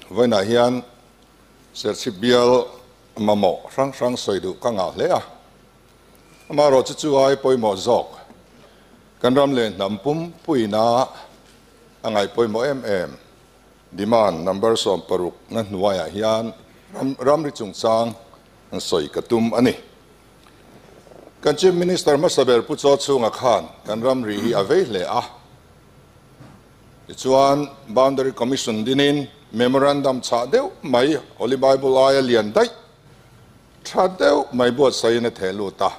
Vawiinah hian Serchhip bial mamawh hrang hrang sawi duh ka ngah hle a. Amaherawhchu chu ai pawimawh zawk kan ram leh hnam pumpuina a ngaih pawimawh em em. Demand number 16 na hnuaiah hian ramri chungchang sawi ka tum a ni. Kan Chief Minister hmasa ber Pu Chaw Chhunga khan kan ramri hi a vei hle a. Tichuan Boundary Commission dinin Memorandum chhah deuh mai Holy Bible aia lian daih tha deuh mai buatsaihin a theh lut a.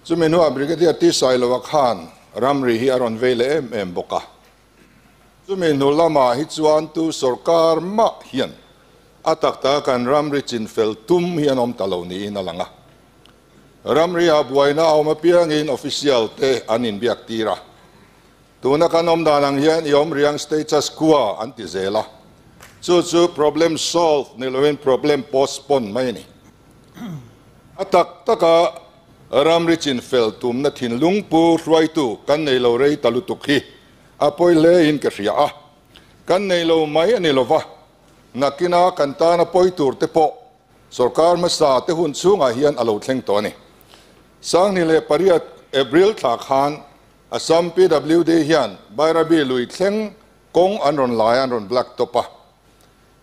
Chumi hnuah Brigadier T Sailoa khan ramri hi a rawn vei leh em em bawk a. Chumi hnu lamah hi chuan tu sorkar mah hian a tak taka kan ramri chinfel tum hi an awm ta lo niin a lang a. Ramri-ah buaina a awm apiangin official te an inbiak tir a. Tuna kan awm dan ang hian i awm riang status quo an ti zel a. Chu chu problem solve ni loin problem postpone mai a ni. A tak taka ramri chinfel tumna thinlung pu hruaitu kan nei lo rei ta lutuk hi a pawi hlein ka hria a. Kan nei lo mai a ni lova, nakina kan tana pawi tur te pawh sorkar hmasa te hun chhungah hian a lo thleng tawh a ni. 2008 April thla khan Assam PWD hian Bairabi lui thleng kawng an rawn lai a, an rawn black top a.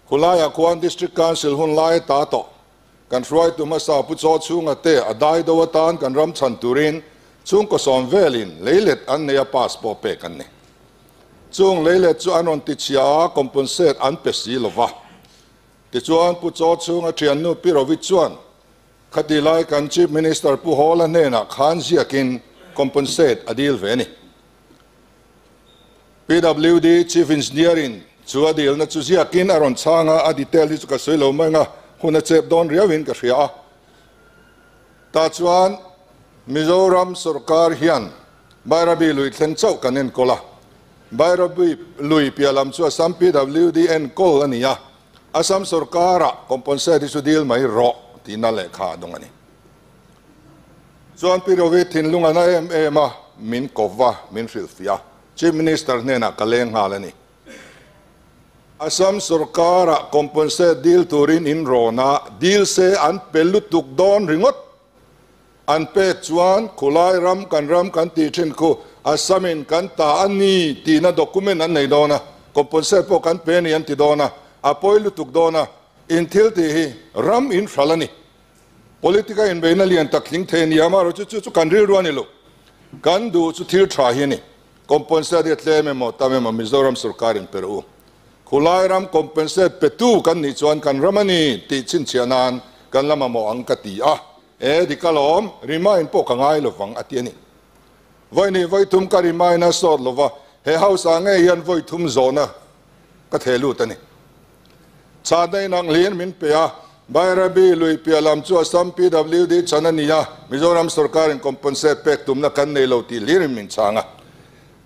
Khulaiah khuan District Council hun lai ta tawh kan hruaitu hmasa Pu Chaw Chhunga te a dai do atan kan ram chhan turin chhungkaw sawm velin leilet an nei a pass pawh pek an ni. Chung leilet chu an rawn tichhia a, compensate an pe si lova. Tichuan Pu Chaw Chhunga thiannu Pi Rovi chuan Khati lai kan Chief Minister Pu Hawla hnenah khan ziakin compensate a dil ve a ni. PWD Chief Engineer in chu a dilna chu ziakin a rawn chhang a, a detail hi chu ka sawi lo mai ang a, hun a chep dawn riauin ka hria a. Tah chuan Mizoram sorkar hian Bairabi lui thleng chauh kan enkawl a, Bairabi lui piah lam chu Assam PWD enkawl a ni a, Assam sorkara compensate hi chu dil mai rawh tihna lehkha a dawng a ni. Chuan Pi Rovi thinlung a na em em a, min kawp va, min hrilhfiah a, Chief Minister hnenah ka leng nghal a ni. Assam sorkara compensate dil turin in rawn a, dil se an pe lutuk dawn ringawt. An pek chuan khulai ram kan ram kan tih thin khu Assam-in kan ta a ni tihna document an nei dawn a, compensate pawh kan pe a ni an ti dawn a, a pawi lutuk dawn a, in thil tih hi ram in hral a ni. Politic-a inbeihna lian tak tling thei a ni a, amaherawhchu chu chu chu kan rilru a ni lo. Kan duh chu thil tha hi a ni. Compensate hi a tlem emaw tam emaw Mizoram sorkarin pe rawh u. Khulai ram compensate petu kan nih chuan kan ram a ni tih chhinchhiah nan kan la mamawh ang ka ti a. E, dik alawm, remind pawh ka ngai lovang a ti a ni. Vawi hnih vawi thum ka remind a sawt lova, he house ah ngei hian vawi thum zawhna ka theh lut a ni. Chhahna inang hliin min pe a, Bairabi lui piah lam chu Assam PWD chan a ni a, Mizoram sorkarin compensate pek tumna kan nei lo tih hlirin min chhang a.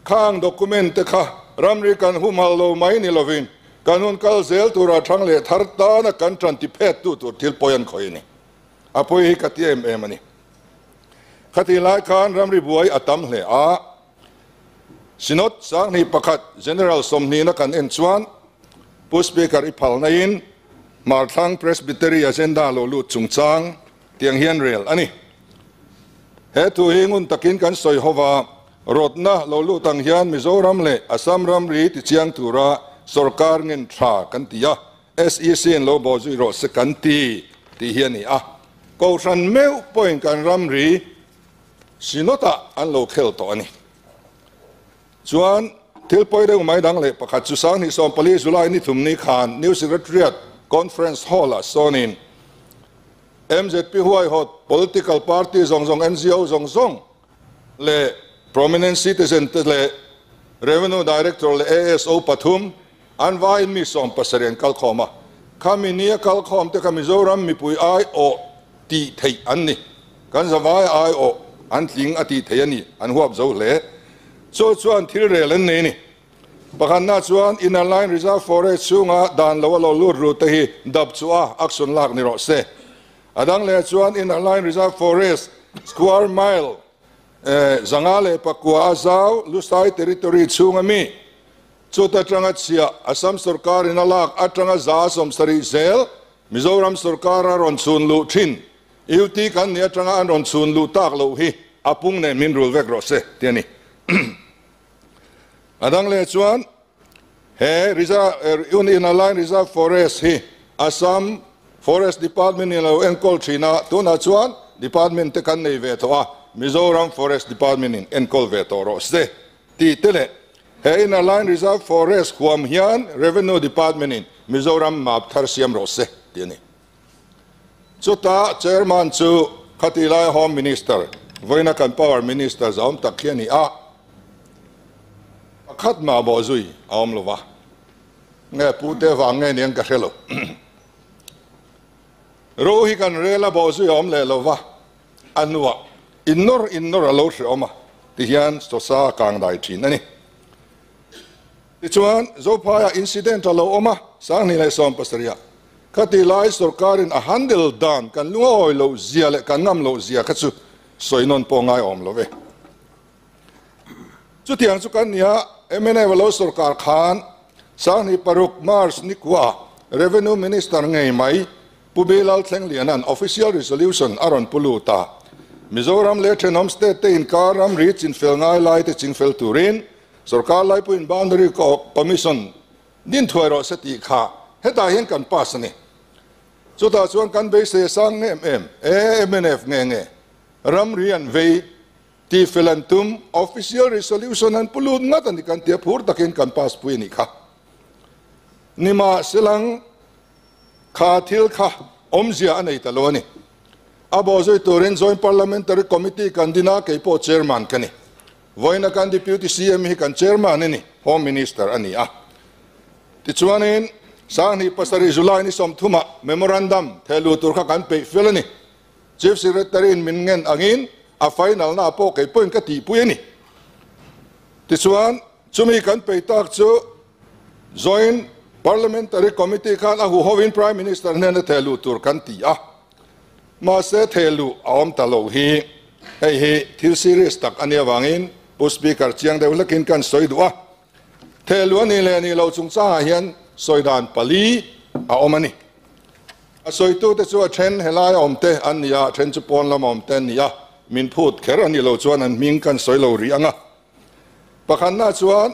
Khang document te kha ramri kan humhal lo mai ni lovin kan hun kal zel tura thang leh thar tana kan tan ti phet tu tur thil pawi an khawih a ni. A pawi hi ka ti em em a ni. Khatih lai khan ramri buai a tam hle a, Synod 21 General 20na kan en chuan Pu Speaker i phalna in Hmarthlang Presbytery agenda lo lut chungchang tiang hian rel a ni. He thu hi ngun takin kan sawi ho va, rawtna lo lut ang hian Mizoram leh Assam ramri tichiang tura sorkar ngen tha kan ti a, SEC in lo bawh zui rawh se kan ti tih hi a ni a. Kohhran meuh pawhin kan ramri Synod-ah an lo khel tawh a ni. Chuan thil pawi deuh mai dang leh pakhat chu 2014 July ni thum ni khan New Secretariat Conference Hall-ah sawnin MZP huaihawt political party zawng zawng, NGO zawng zawng leh prominent citizen te leh Revenue Director leh ASO pathum an vaiin mi 70 an kalkhawm a. Khami nia kalkhawm te kha Mizoram mipui aiawh tih theih an ni. Kan zavai aiawh an tling a tih theih a ni, an huap zo hle. Chu chuan thil rel an nei a ni. Pakhatna chuan Inner Line Reserve Forest chhunga dan lo a lo lut ru te hi dap chu a action lak ni rawh se. A dang leh chuan Inner Line Reserve Forest square mile 509 a zau Lusai Territory chhunga mi. Chuta atanga chhiah Assam sorkarin a lak atanga 70% zel Mizoram sorkar a rawn chhun luh thin UT kan ni atanga an rawn chhun luh tak loh hi a pung nen min rul vek rawh se ti a ni. A dang leh chuan he Reserve Inner Line Reserve Forest hi Assam Forest Department in a lo enkawl thin a, tunah chuan Department te kan nei ve tawh a, Mizoram Forest Department in enkawl ve tawh rawh se tih te leh he Inner Line Reserve Forest huam hian Revenue Department in Mizoram map thar siam rawh se tih a ni. Chutah Chairman chu khatih lai Home Minister, vawiina kan Power Minister zahawm tak khi a ni a, pakhat mah bawhzui a awm lo va, nge pu te vang nge niang ka hre lo. Ro hi kan rel a bawhzui a awm leh lo va, a hnuah innawr innawr a lo hre awm a, tihian sawsa a kang dai thin a ni. Tichuan, Zophaiah incident a lo awm a, 2017 ah. Khati lai sorkarin a handle dan kan lungawi loh zia leh kan ngam loh zia kha chu sawi nawn pawh ngai awm lo ve. Chutiang chu kan nia, mnf a lo sorkar khan 2006 March nikua Revenue Minister ngei mai Pu Bilal Thlengliana'n Official Resolution a rawn pu lut a, Mizoram leh thenawm state te inkar ramri chinfel ngai lai te chingfel turin Sorkar laipuiin Boundary Commission din thuai rawh se tih kha hetah hian kan pass a ni. Chutah chuan kan beisei a sang em em e, mnf nge nge ramri an vei tih fel an tum, official resolution an pu lut ngat a ni kan tia phur takin kan pass pui a nih kha. Nimahselang kha thil kha awmzia a nei ta lo a ni. A bawhzui turin Joint Parliamentary Committee kan din a, kei pawh chairman ka ni. Vawiina kan Deputy CM hi kan Chairman a ni, Home Minister a ni a. Tichuanin, 2007 July ni 30ah Memorandum thehluh tur kha kan peih fel a ni. Chief Secretary in min ngen angin a final na pawh kei pawhin ka tihpui a ni. Tichuan, chumi kan peih tak chu Joint Parliamentary Committee khan a huhovin Prime Minister hnena thehluh tur kan ti a. Mahse thehluh a awm ta lo hi hei hi thil serious tak a nih avangin Pu Speaker chiang deuh hlekin kan sawi duh a. Thehluh a nih leh nih loh chungchangah hian sawi dan pali a awm a ni. A sawitute chu a then helai awm te an ni a, a then chu pawn lam awm te an ni a, min phut kher a nih loh chuan an hming kan sawi lo rih ang a. Pakhatna chuan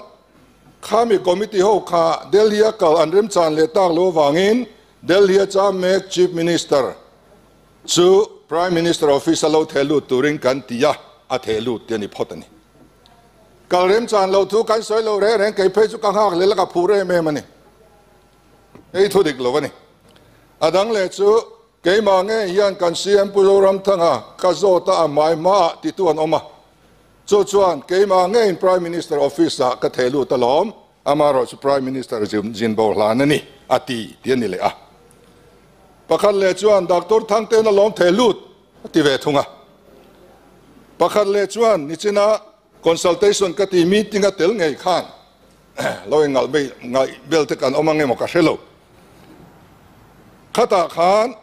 khami committee ho kha Delhi a kal an remchan leh tak lo avangin Delhi a cham mek Chief Minister chu Prime Minister office a lo theh lut turin kan ti a, a theh lut ti a ni phawt a ni. Kal remchan lo thu kan sawi lo reng reng kei phei chu ka nghak leh la ka phur em em a ni. Hei thu dik lo a ni. A dang leh chu keimah nge hian kan CM Pu Zoramthanga ka zawt a a hmai hmaah titu an awm a. Chu chuan keimah ngeiin Prime Minister office ah ka theh lut alawm, amaherawh chu Prime Minister zin bo hlan a ni, a ti ti a ni leh a. Pakhat leh chuan Doctor Thangte'n alawm theh lut a ti ve thung a. Pakhat leh chuan nichina consultation ka ti meeting a tel ngei khan lo in ngaih bel te kan awm ang emaw ka hre lo. Khatah khan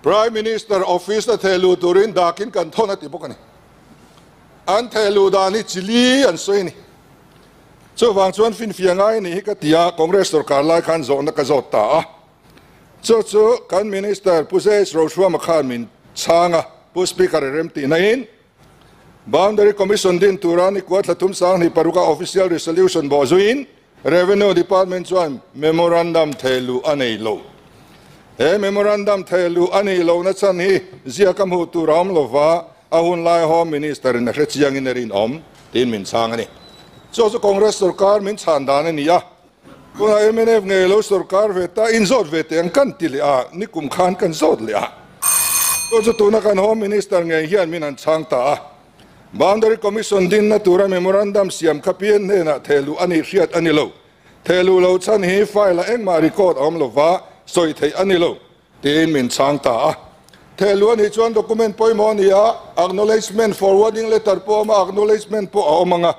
Prime Minister office a theh luh turin dakin kan thawn a ti bawk a ni. An theh luh dan hi chili an sawi a ni. Chuvang chuan finfiah ngai ni hi ka ti a, Congress sorkar lai khan zawhna ka zawt ta a. Chu chu kan Minister Pu Zeis Rohruama khan min chhang a, Pu Speaker i rem tihna in Boundary Commission din tura ni kua thla thum 2006 a official resolution bawh zuiin Revenue Department chuan memorandum thehluh a nei lo. He memorandum thehluh a nih lohna chhan hi ziak a hmuh tur a awm lova, a hun lai Home Minister in a hre chiangin a rinawm tiin min chhang a ni. Chu chu Congress sorkar min chhan dan a ni a, tunah mnf ngei lo sorkar ve ta inzawt ve teh ang kan ti leh a, nikum khan kan zawt leh a. Chu chu tuna kan Home Minister ngei hian min han chhang ta a. Boundary Commission dinna tura memorandum siam kha PN hnenah thehluh a nih hriat a ni lo. Thehluh lo chhan hi file-ah engmah record a awm lova sawi theih a ni lo, tiin min chhang ta a. Thehluh a nih chuan document pawimawh a ni a, acknowledgement forwarding letter pawh a awm a, acknowledgement pawh a awm ang a.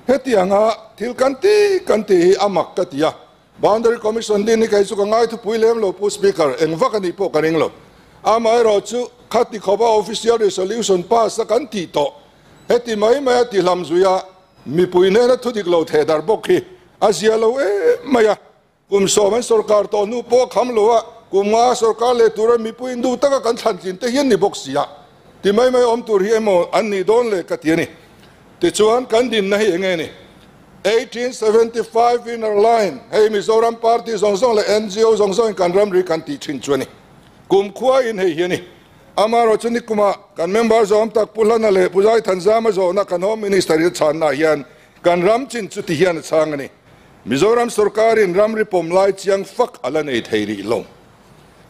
Hetianga thil kan ti kan tih hi a mak ka ti a. Boundary Commission din hi kei chu ka ngai thupui lem lo Pu Speaker, eng vak a nih pawh ka ring lo. Amaherawhchu khati khawpa official resolution pass a kan tih tawh, heti mai mai a ti hlam zui a, mipui hnena thu dik lo theh darh bawk hi A zia lo em mai a, kum sawm an sorkar tawh hnu pawh a kham lo a, kum nga sorkar leh tura mipui in duh taka kan thlan tlin te hian ni bawk si a, ti mai mai awm tur hi emaw an nih dawn le ka ti a ni. Tichuan kan dinna hi enge ni? 1875 Inner Line, hei Mizoram party zawng zawng leh ngo zawng zawngin kan ramri kan tih thin chu a ni. Kum khua in hei hi a ni. Amaherawhchu nikuma kan member zawm tak Pu Hlana leh Pu Zaithanzama zawhna kan Home Minister hi a chhanna hian Kan ram chin chuti hian a chhang a ni. Mizoram sorkarin ramri pawm lai chiang fak a la nei thei rih lo.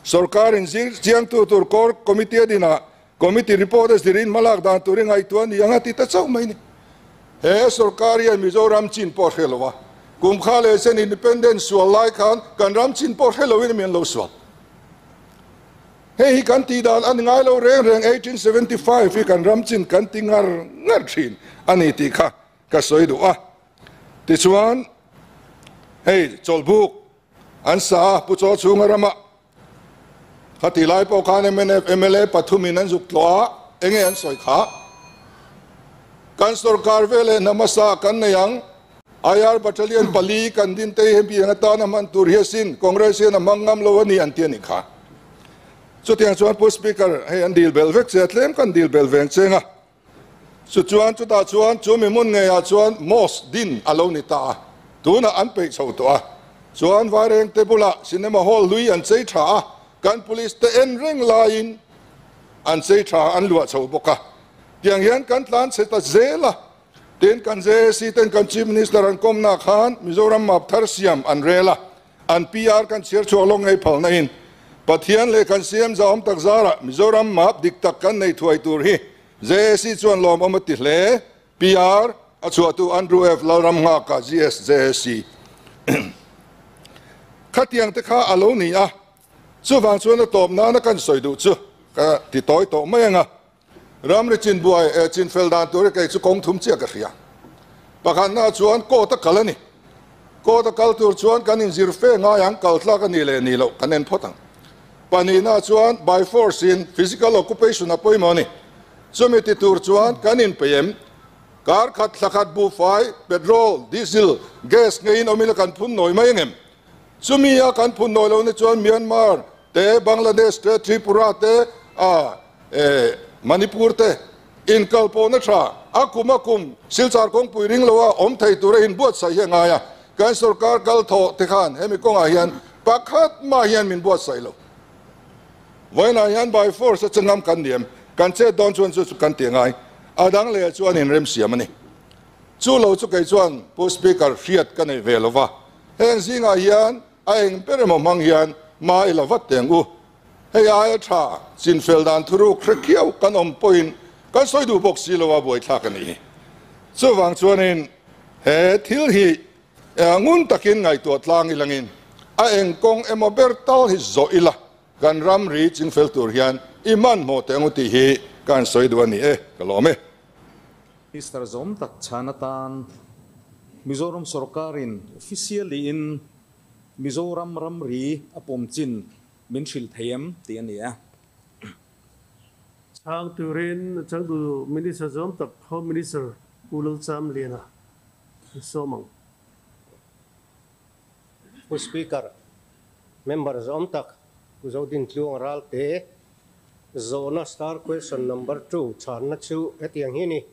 Sorkarin zir chiangtu tur Core Committee a dinah Committee report a zirin hmalak dan tur i ngaihtuah a ni ang a ti ta chauh mai ni. He sorkar hian Mizoram chin pawh a hre lo a, kum kha leh chen Independence sual lai khan kan ram chin pawh hre loin mi an lo sual. Hei hi kan tih dan a ni ngai lo reng reng, 1875 hi kan ram chin kan ti ngar ngar thin a ni tih kha ka sawi duh a. Tichuan, hei chawlhbuk an sa a, Pu Chaw chhunga rama kha tih lai pawh khan mnf mla pathumin an zuk tlawh a, enge an sawi kha? Kan sorkar veleh hna hmasa kan nei ang, IR Battalion pali kan din te hi biang atana hman tur hi asin, Congress hian a hmang ngam lo a ni an ti a nih kha. Chutiang chuan Pu Speaker, hei an dil belh vek che a, tlem kan dil belh veng cheng a. Chuchuan chutah chuan chu mi hmun ngeiah chuan mosque din a lo ni ta a, tunah an peih chho tawh a. Chuan Vairengte bulah cinema hall hlui an chei tha a, kan police te en reng laiin an chei tha an luah chho bawk a. Tiang hian kan tlan chhe ta zel a. Tin, kan JAC ten kan Chief Minister an kawmna khan Mizoram map thar siam an rel a, an PR kan chhiar chhuah lawk ngei phalna in Pathian leh kan CM zahawm tak zarah Mizoram map dik tak kan nei thuai tur hi JAC chuan lawmawm a ti hle, PR a chhuahtu Andrew F. Lalramnghaka GS JAC. Khatiang te kha a lo ni a, chuvang chuan a tawp nana kan sawi duh chu ka ti tawi tawh mai ang a. Ramri chin buai eh chin fel dan tur hi kei chu kawng thum chiah ka hria. Pakhatna chuan court a kal a ni. Court a kal tur chuan kan inzir fe ngai ang, kal tlak a nih leh nih loh kan en phawt ang. Pahnihna chuan by force in physical occupation a pawimawh a ni. Chumi ti tur chuan kan inpeih em? Kar khat thla khat buhfai, petrol, diesel, gas ngeiin awm ila kan phun nawi mai angem? Chumi a kan phun nawi lohna chuan Myanmar te, Bangladesh te, Tripura te, a Manipur te inkalpawhna tha a kum a kum Silchar kawngpui ring loa awm thei tura inbuatsaih hi a ngai a, kan sorkar kal thawh te khan hemi kawngah hian pakhat mah hian min buatsaih lo. Vawiinah hian by force a changam kan ni em? Kan chet dawn chuan chu chu kan ti a ngai. A dang leh chuan inremsiam a ni. Chu lo chu kei chuan Pu Speaker hriat ka nei ve lo va, heng zingah hian a eng ber emaw hmang hian hma i la vat teng u. Hei aia tha chinfel dan thuruk hre khiau kan awm pawhin kan sawi duh bawk si lo a buaithlak a ni. Chuvang chuanin he thil hi ngun takin ngaihtuah tlang ilangin a eng kawng emaw ber tal hi zawh ila kan ramri chingfel tur hian i hmanhmawh teh ang u tih hi ka han sawi duh a ni e, ka lawm e. Minister zawm tak chhan atan Mizoram sorkarin officially in Mizoram ramri a pawm chin min hrilh thei em tih a ni a. Chhang turin changtu Minister zawm tak Home Minister Pu Lalchamliana an sawm ang. Pu Speaker, member zawm tak Pu Zodintluang Ralte Zawhna star question number two chhanna chu hetiang hi a ni.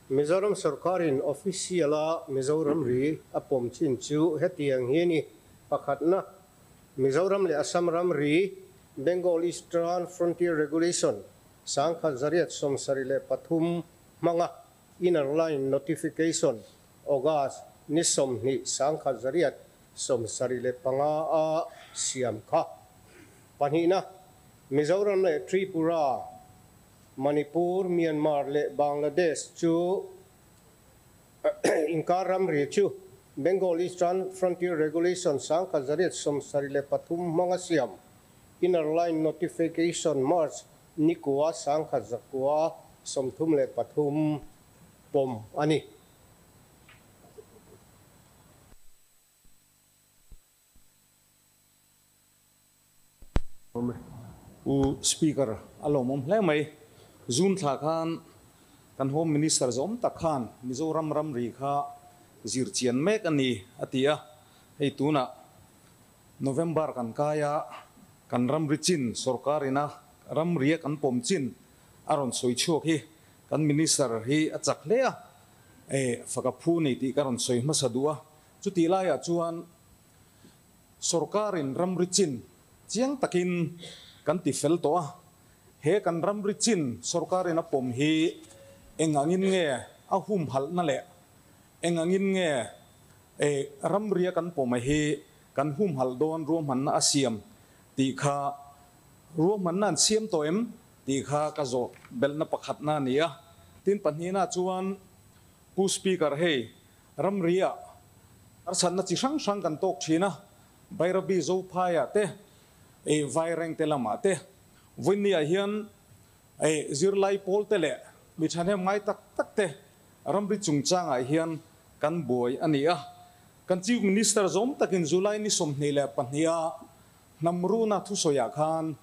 Mizoram sorkarin official-a Mizoram ri a pawm chin chu hetiang hi a ni. Pakhatna, Mizoram leh Assam ram ri Bengal Eastern Frontier Regulation 1973 hmanga Inner Line Notification August ni 20 1975 a siam kha. Pahnihna, Mizoram leh Tripura, Manipur, Myanmar leh Bangladesh chu inkar ramri chu Bengal Eastern Frontier Regulation 1973 hmanga siam Inner Line Notification March nikua 1933 pawm a ni. U Speaker, a lawmawm hle mai. June thla khan kan Home Minister zawm tak khan Mizoram ramri kha zir chian mek a ni, a ti a. Hei tunah November kan kai a, kan ramri chin sorkarina ramria kan pawm chin a rawn sawi chhuak hi kan Minister hi a chak hle a, fak a phu ni tih ka rawn sawi hmasa duh a. Chutih laiah chuan sorkarin ramri chin chiang takin kan ti fel tawh a, he kan ramri chin sorkarin a pawm hi eng angin nge a humhalhna leh eng angin nge ramria kan pawm a hi kan humhalh dawn ruahmanna a siam tih kha ruahmanna an siam tawh em tih kha ka zawh belhna pakhatna a ni a. Tin pahnihna chuan Pu Speaker hei ramria harsatna chi hrang hrang kan tawk thin a, Bairabi Zophaiah te, Vairengte lamah te, Vawinia hian zirlai pawl te leh mi thahnem ngai tak tak te ramri chungchangah hian kan buai a ni a. Kan Chief Minister zawm takin July ni 22 a hnamruna thusawiah khan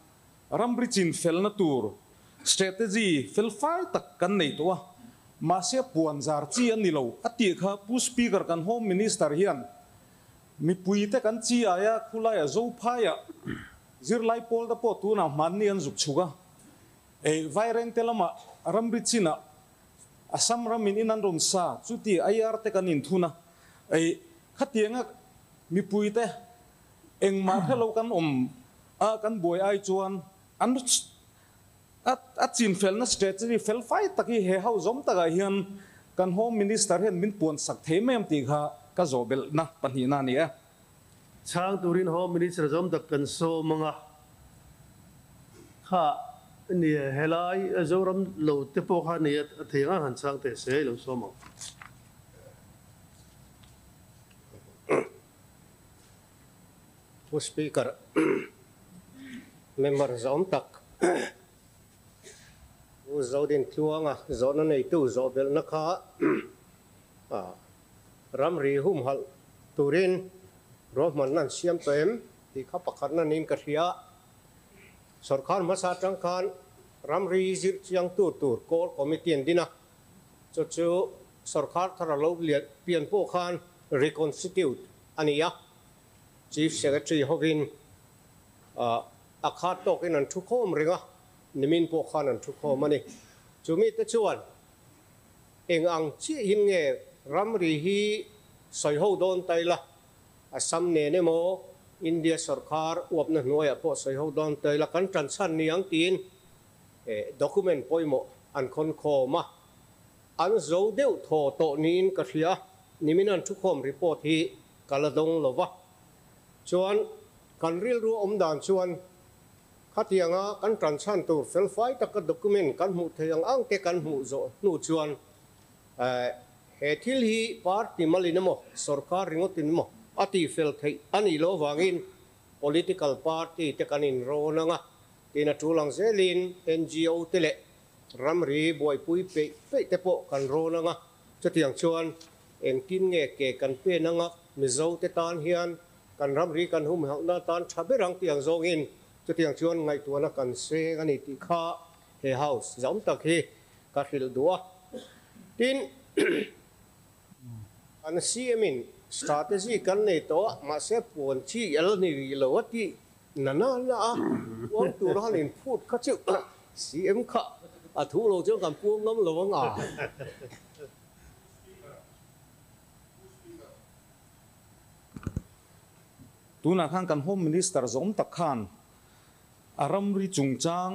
ramri chin felna tur strategy fel fai tak kan nei tawh a, mahse puan zar chi a ni lo a tih kha Pu Speaker kan Home Minister hian mipui te kan chi aia khulaia Zophaiah zirlai pawl te pawh tunah hmanni an zuk chhuk a, Vairengte lamah ramri chinah Assam ramin in an rawn sa chuti IR te kan inthun a, khatianga mipui te engmah hrelo kan awm a kan buai ai chuan an a chinfelna strategy fel fai tak hi he ho zawm takah hian kan Home Minister hian min puan sak thei mai em tih kha ka zawh belhna pahnihna a ni e. Chhang turin Home Minister zawm tak kan sawm anga kha ni e, helai Zoram lo te pawh kha ni a thei anga han chhang teh se ilo sawm ang. Pu Speaker, member zawm tak Pu Zodintluanga zawhna neitu zawh belhna kha ramri humhalh turin ruahmanna an siam tawh em tih kha pakhatna niin ka hria. Sorkar hmasa atang khan ramri zir chiang tur tur Core Committee an din a, chu chu sorkar thar a lo pian pawh khan reconstitute a ni a. Chief Secretary hovin a khat tawkin an thukhawm reng a, nimin pawh khan an thukhawm a ni. Chumite chuan eng ang chiahin nge ramri hi sawi ho dawn ta ila, Assam nen emaw India sorkar uapna hnuaiah pawh sawi ho dawn ta ila kan tan chhan ni ang tiin document pawimawh an khawn khawm a, an zo deuh thaw tawh niin ka hria. Nimin an thukhawm report hi ka la dawng lo va, chuan kan rilru awm dan chuan khatianga kan tan chhan tur fel fai taka document kan hmuh theih ang ang te kan hmuh zawh hnu chuan he thil hi party malin emaw sorkar ringawtin emaw a tih fel theih a nih loh avangin political party te kan inrawn anga tin a tul ang zelin NGO te leh ramri buaipui peih peih te pawh kan rawn anga chutiang chuan engtin nge ke kan pen anga Mizo te tan hian kan ramri kan humhalhna tan tha ber ang tih ang zawngin chutiang chuan ngaihtuahna kan seng a ni tih kha he house zam tak hi ka hrilh duh a. Tin, kan CM in strategy kan nei tawh a, mahse puan chi el ni rih lo a tih na na na a, puang tur han inphut kha chu CM kha a thu lo chuan kan puang ngam lo ang a. Tunah khan kan Home Minister zawm tak khan a ramri chungchang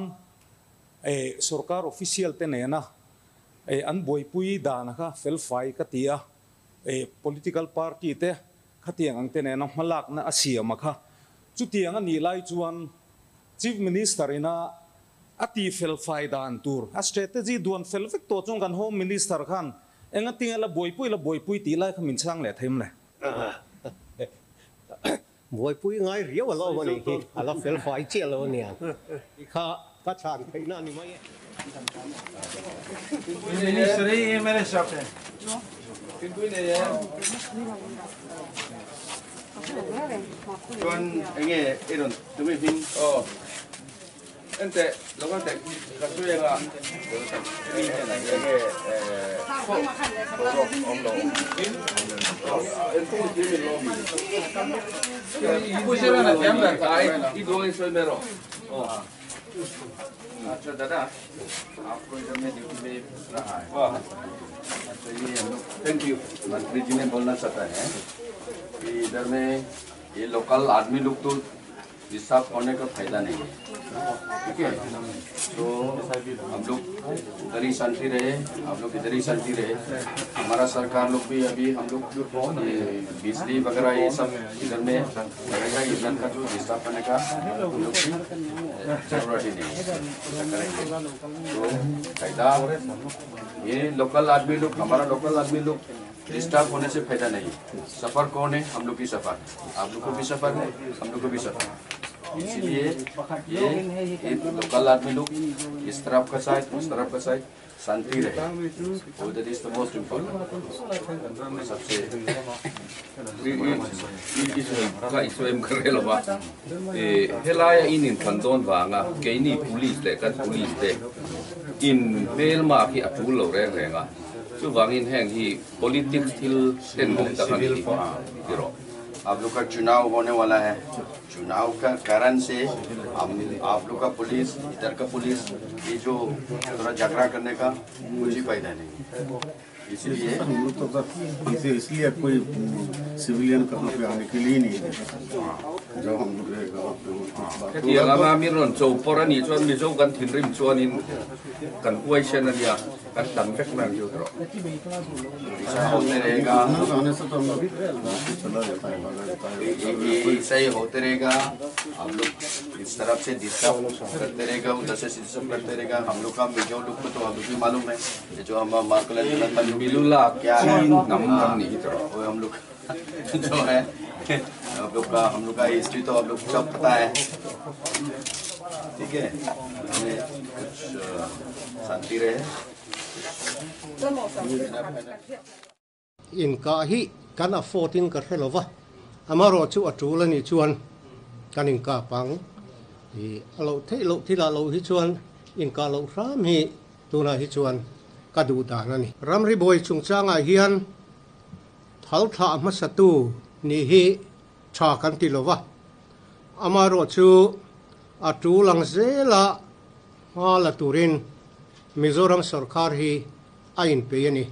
sorkar official te nena an buaipui dan kha felfai ka ti a, political party te khatiang ang te nena hmalakna a siam a kha. Chutiang a nih lai chuan Chief Minister ina a ti felfai dan tur a strategy duan fel vek tawh chuan kan Home Minister khan engatinge la buaipui la buaipui tih lai kha min chhang leh thei mawle. Buaipui ngai riau a lo awm a nih hi, a la fel fai chiah lo a nia. Ti kha ka chhan theihna a ni mai e. Enteh lo kal teh ka sawi anga mi hnenah hian nge boruak awm lo Thank you मंत्री जी ने बोलना चाहता है कि इधर में ये लोकल आदमी लोग तो हिसाब होने का फायदा नहीं है ठीक है तो हम लोग उधर ही शांति रहे आप लोग इधर ही शांति रहे हमारा सरकार लोग भी अभी हम लोग ये बिजली वगैरह ये सब इधर में लगेगा इधर का जो हिसाब करने का हम लोग की जरूरत ही नहीं है ऐसा करेंगे तो फायदा ये लोकल आदमी लोग हमारा लोकल आदमी लोग डिस्टर्ब होने से फायदा नहीं सफर कौन है हम लोग की सफर आप लोग को भी सफर है हम लोग को भी सफर है इसीलिए ये, ये लोकल आदमी लोग इस तरफ का साइड उस तरफ का साइड शांति रहे वो that is the most important सबसे Ka i sawi em ka rel lo va, helaia in inthlan dawn vanga keini police leh kan police te in hmelma khi a tul lo reng reng a, chuvangin heng hi politics thil tenawm tak a ni hi ti rawh. आप लोग का चुनाव होने वाला है चुनाव का कारण से हम आप लोग का पुलिस इधर का पुलिस ये जो थोड़ा झगड़ा करने का कुछ ही फायदा नहीं है इसलिए हम लोग तो सर इसे इसलिए कोई सिविलियन कहाँ पे आने के लिए ही नहीं देते जब हम लोग रहेगा वहाँ पे कुछ बात Hetiang anga mi rawn cho pawr a nih chuan Mizo kan thinrim chuanin kan huaisen a nia, kan tam vek mai ang chu ti rawh. ऐसा होते रहेगा आने से तो हम लोग चला जाता है भागा जाता है ऐसा ही होते रहेगा हम लोग इस तरफ से डिस्टर्ब करते रहेगा उधर से डिस्टर्ब करते रहेगा हम लोग का मिजो लोग को तो हम लोग भी मालूम है ये जो हम Milula क्या है Chin hnam kan nih hi ti rawh. वो हम लोग जो है हम लोग का हम लोग का हिस्ट्री तो हम लोग को सब पता है ठीक है हमें कुछ शांति रहे Inkah hi kan afford in ka hre lo va, amarawh chu a tul a nih chuan kan inkap ang. I a loh theih loh thilah loh hi chuan inkah loh hram hi tunah hi chuan ka duh dan a ni. Ramri buai chungchangah hian thal thlah hmasatu nih hi tha kan ti lo va, amarawh chu a tul ang zela hma la turin Mizoram sorkar hi a inpei a ni.